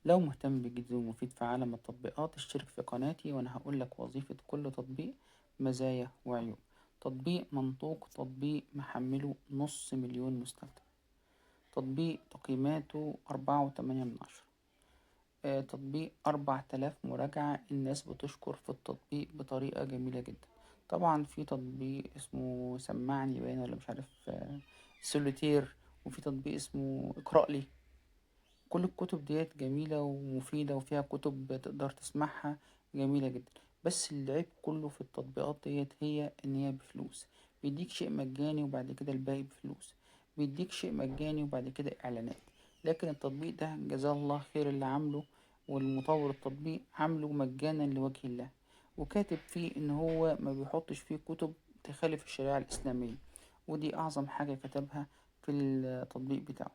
لو مهتم بالجديد والمفيد في عالم التطبيقات اشترك في قناتي، وانا هقول لك وظيفة كل تطبيق، مزايا وعيوب. تطبيق منطوق، تطبيق محمله 500,000 مستخدم، تطبيق تقييماته 4.8، تطبيق 4000 مراجعة، الناس بتشكر في التطبيق بطريقة جميلة جدا. طبعا في تطبيق اسمه سمعني باين ولا مش عارف، سوليتير، وفي تطبيق اسمه اقرأ لي. كل الكتب ديت جميلة ومفيدة وفيها كتب تقدر تسمعها جميلة جدا، بس العيب كله في التطبيقات ديت هي ان هي بفلوس. بيديك شيء مجاني وبعد كده الباقي بفلوس، بيديك شيء مجاني وبعد كده اعلانات. لكن التطبيق ده جزاه الله خير اللي عامله، والمطور التطبيق عامله مجانا لوجه الله، وكاتب فيه ان هو ما بيحطش فيه كتب تخالف الشريعة الإسلامية، ودي أعظم حاجة كتبها في التطبيق بتاعه.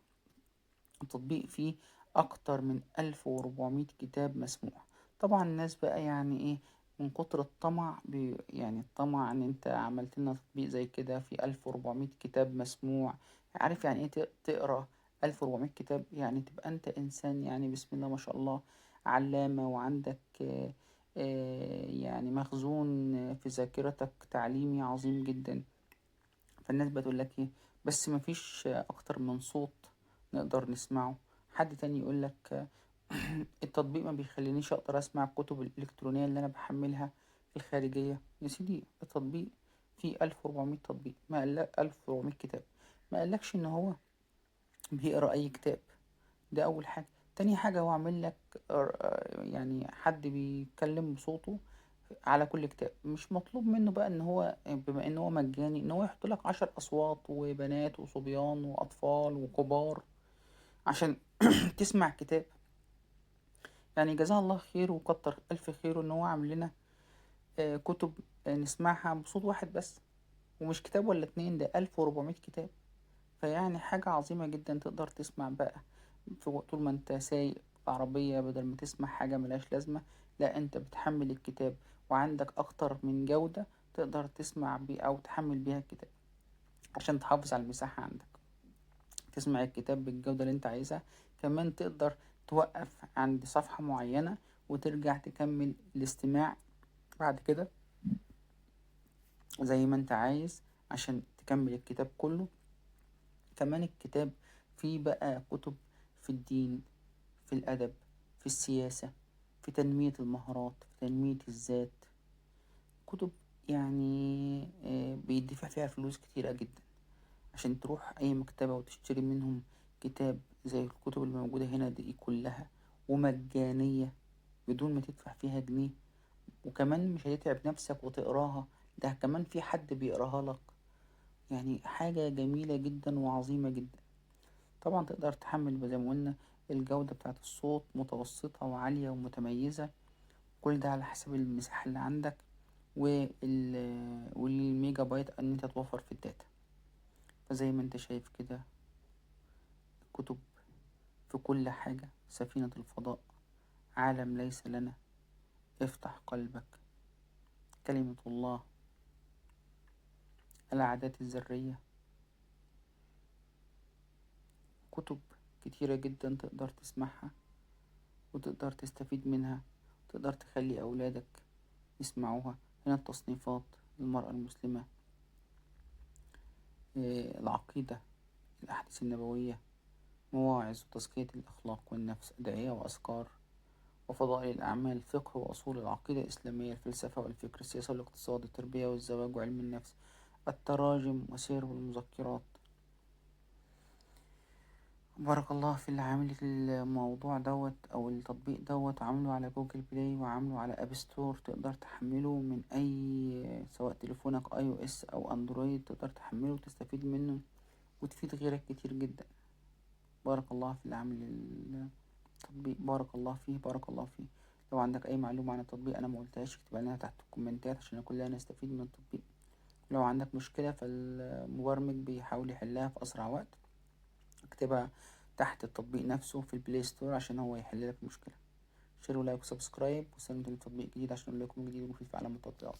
التطبيق فيه أكتر من 1400 كتاب مسموع. طبعا الناس بقى يعني إيه من كتر الطمع، يعني الطمع إن أنت عملت لنا تطبيق زي كده في 1400 كتاب مسموع. عارف يعني إيه تقرأ 1400 كتاب؟ يعني تبقى أنت إنسان بسم الله ما شاء الله علامة، وعندك مخزون في ذاكرتك تعليمي عظيم جدا. فالناس بتقول لك إيه، بس مفيش أكتر من صوت نقدر نسمعه. حد تاني يقول لك التطبيق ما بيخلينيش أقدر أسمع الكتب الإلكترونية اللي أنا بحملها الخارجية. يا سيدي التطبيق فيه 1400 تطبيق، ما قال لك 1400 كتاب، ما قالكش إن هو بيقرأ أي كتاب. ده أول حاجة. تاني حاجة هو عامل لك حد بيتكلم بصوته على كل كتاب، مش مطلوب منه بقى إن هو بما إن هو مجاني إن هو يحط لك 10 أصوات وبنات وصبيان وأطفال وكبار عشان تسمع كتاب. جزاه الله خير وكتر ألف خيره إن هو عامل لنا كتب نسمعها بصوت واحد بس، ومش كتاب ولا اتنين، ده 1400 كتاب. فيعني حاجة عظيمة جدا تقدر تسمع بقى في طول ما انت سايق عربية، بدل ما تسمع حاجة ملهاش لازمة، لا انت بتحمل الكتاب وعندك اكتر من جودة تقدر تسمع بيه او تحمل بيها الكتاب عشان تحافظ على المساحة عندك، تسمع الكتاب بالجودة اللي انت عايزها. كمان تقدر توقف عند صفحة معينة وترجع تكمل الاستماع بعد كده زي ما انت عايز عشان تكمل الكتاب كله. كمان الكتاب فيه بقى كتب في الدين، في الأدب، في السياسة، في تنمية المهارات، في تنمية الذات، كتب بيدفع فيها فلوس كتيرة جدا عشان تروح أي مكتبة وتشتري منهم كتاب زي الكتب اللي موجودة هنا دي كلها، ومجانية بدون ما تدفع فيها جنيه، وكمان مش هتتعب نفسك وتقراها، ده كمان في حد بيقراها لك. حاجة جميلة جدا وعظيمة جدا. طبعا تقدر تحمل زي ما قلنا الجودة بتاعت الصوت متوسطة وعالية ومتميزة، كل ده على حسب المساحة اللي عندك والميجا بايت ان انت توفر في الداتا. فزي ما انت شايف كده كتب في كل حاجة، سفينة الفضاء، عالم ليس لنا، افتح قلبك، كلمة الله، العادات الذرية، كتب كتيرة جدا تقدر تسمعها وتقدر تستفيد منها، تقدر تخلي أولادك يسمعوها. هنا التصنيفات، المرأة المسلمة، العقيدة، الأحاديث النبوية، مواعظ وتزكية الأخلاق والنفس، أدعية وأذكار وفضائل الأعمال، فقه وأصول العقيدة الإسلامية، الفلسفة والفكر، السياسة والاقتصاد، التربية والزواج وعلم النفس، التراجم وسير والمذكرات. بارك الله في اللي عامل الموضوع دوت أو التطبيق دوت، عامله على جوجل بلاي وعامله على أب ستور، تقدر تحمله من أي، سواء تليفونك اي او اس أو اندرويد، تقدر تحمله وتستفيد منه وتفيد غيرك كتير جدا. بارك الله في اللي عامل التطبيق، بارك الله فيه، بارك الله فيه. لو عندك أي معلومة عن التطبيق أنا ما قلتهاش اكتبها لنا تحت الكومنتات عشان كلنا نستفيد من التطبيق. لو عندك مشكلة فالمبرمج بيحاول يحلها في أسرع وقت، اكتبها تحت التطبيق نفسه في البلاي ستور عشان هو يحل لك المشكلة. share و like و subscribe، وسلمتم لتطبيق جديد عشان اقول لكم جديد ومفيد في عالم التطبيقات.